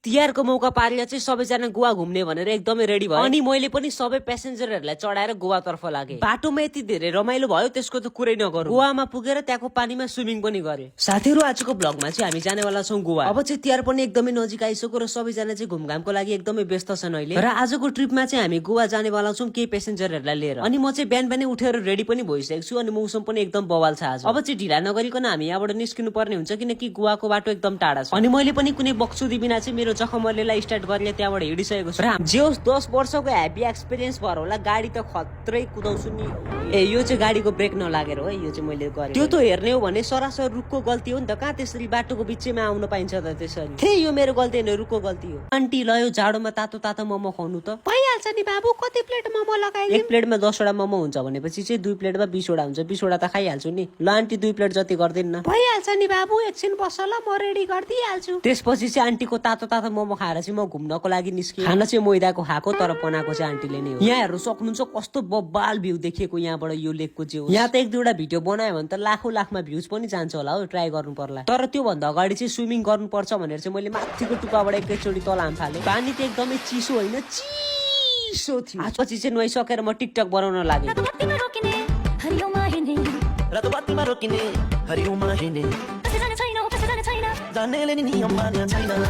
तिहारको मौका पारेर चाहिँ सबैजना गोवा घुम्ने भनेर एकदमै रेडी भयो अनि मैले पनि सबै प्यासेन्जरहरूलाई चढाएर गोवातर्फ लागे। बाटोमा यति धेरै रमाइलो भयो त्यसको त कुरै नगरौँ। गोवामा पुगेर त्यहाँको पानीमा स्विमिङ पनि गरे। साथीहरू आजको ब्लगमा चाहिँ हामी जानेवाला छौँ गोवा। अब चाहिँ तिहार पनि एकदमै नजिक आइसक्यो र सबैजना चाहिँ घुमघामको लागि एकदमै व्यस्त छन् अहिले। र आजको ट्रिपमा चाहिँ हामी गोवा जानेवाला छौँ केही प्यासेन्जरहरूलाई लिएर। अनि म चाहिँ बिहान बिहानै उठेर रेडी पनि भइसकेको छु अनि मौसम पनि एकदम बवाल छ आज। अब चाहिँ ढिला नगरिकन हामी यहाँबाट निस्किनु पर्ने हुन्छ किनकि गोवाको बाटो एकदम टाढा छ। अनि मैले पनि कुनै बक्सुदी बिना चाहिँ मेरो जखमलेलाई स्टार्ट गरेर त्यहाँबाट हिँडिसकेको छु। जे होस् 10 वर्षको ह्याप्पी एक्सपिरियन्स भएर होला गाडी त खत्रै कुदाउँछु नि। यो चाहिँ गाडीको ब्रेक नलागेर हो यो चाहिँ मैले गरेँ। त्यो त हेर्ने हो भने सरासर रुखको गल्ती हो नि त। कहाँ त्यसरी बाटोको बिचैमा आउन पाइन्छ त त्यसरी। यो मेरो गल्ती होइन रुखको गल्ती हो। आन्टी लयो जाडोमा तातो तातो मोमो खुवाउनु त भइहाल्छ नि बाबु। कति प्लेट मोमो लगाइदिनु? एक प्लेटमा 10 वटा मोमो हुन्छ भनेपछि चाहिँ 2 प्लेटमा 20 वटा हुन्छ। 20 वटा त खाइहाल्छु नि। ल आन्टी 2 प्लेट जति गरिदिनु न। भइहाल्छ नि बाबु एकछिन बस ल म रेडी गरिदिइहाल्छु। त्यसपछि चाहिँ आन्टीको तातो तातो मोमो खाएर चाहिँ म घुम्नको लागि निस्केँ। खाना चाहिँ मैदाको खाएको तर बनाएको चाहिँ आन्टीले नै हो। यहाँ हेर्नु सक्नुहुन्छ कस्तो बब्बाल भ्यू देखिएको यहाँबाट यो लेकको चाहिँ। यहाँ त 1-2 भिडियो बनायो भने त लाखौं भ्यूज पनि जान्छ होला हो। ट्राई गर्नु पर्ला। तर त्यो भन्दा अगाडि चाहिँ स्विमिङ गर्नुपर्छ भनेर चाहिँ मैले माथिको टुप्पाबाट एकैचोटि तल हाम थालेँ। पानी त एकदमै चिसो होइन चिसो थियो। पछि चाहिँ नुहाइसकेर म टिकटक बनाउन लागेँ।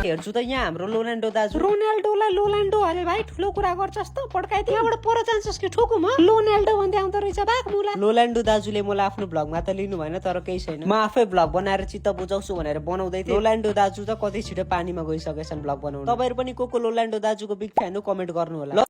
हेर्छु त यहाँ हाम्रो लोनाल्डो दाजु। रोनाल्डोलाई लोलान्डो अरे भाइ ठुलो कुरा गर्छस् त पड्काइदिए। यहाँबाट पर जान्छस् कि ठोकु म? लोनाल्डो भन्दै आउँदो रहेछ बाघ मुला। लोलान्डो दाजुले मलाई आफ्नो ब्लगमा त लिनु भएन तर केही छैन। म आफै ब्लग बनाएर चित्त बुझाउँछु भनेर बनाउँदै थिएँ। लोलान्डो दाजु त कति छिटो पानीमा गइसकेछन् ब्लग बनाउन। तपाईहरु पनि को लोलान्डो दाजुको बिग फ्यान हो कमेन्ट गर्नु होला।